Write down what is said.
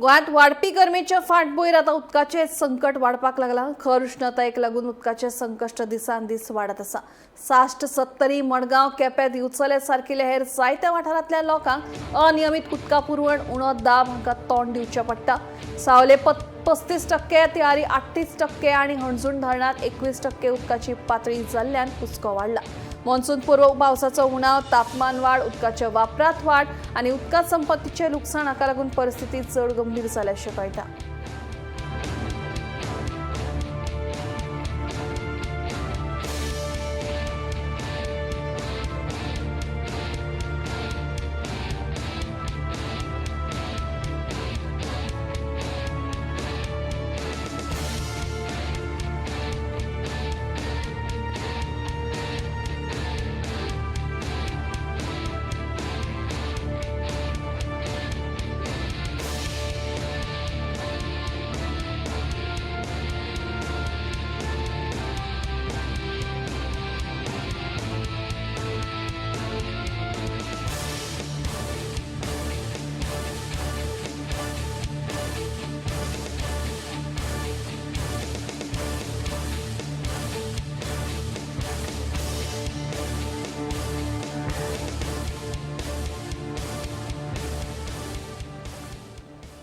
गोंयांत वाडपी गरमेच्या फाटभुंयेर आतां उदकाचें संकट वाडपाक लागलां. खर उश्णतायेक लागून उदकाचें संकश्ट दिसान दीस वाडत आसा. साश्ट, सत्तरी, मडगांव, केपें, दिवचले सारकिल्या हेर जायत्या वाठारांतल्या लोकांक अनियमीत उदका पुरवण, उणो दाब हांकां तोंड दिवचें पडटा. सावले 35%, तिळारी 38% आनी हणजूण धरणांत 21% उदकाची पातळी जाल्ल्यान हुस्को वाडला. मॉन्सून पूर्व पावसाचो उणाव, तापमान वाड, उदकाच्या वापरांत वाड आनी उदका संपत्तीचें लुकसाण हाका लागून परिस्थिती चड गंभीर जाल्या अशें कळटा.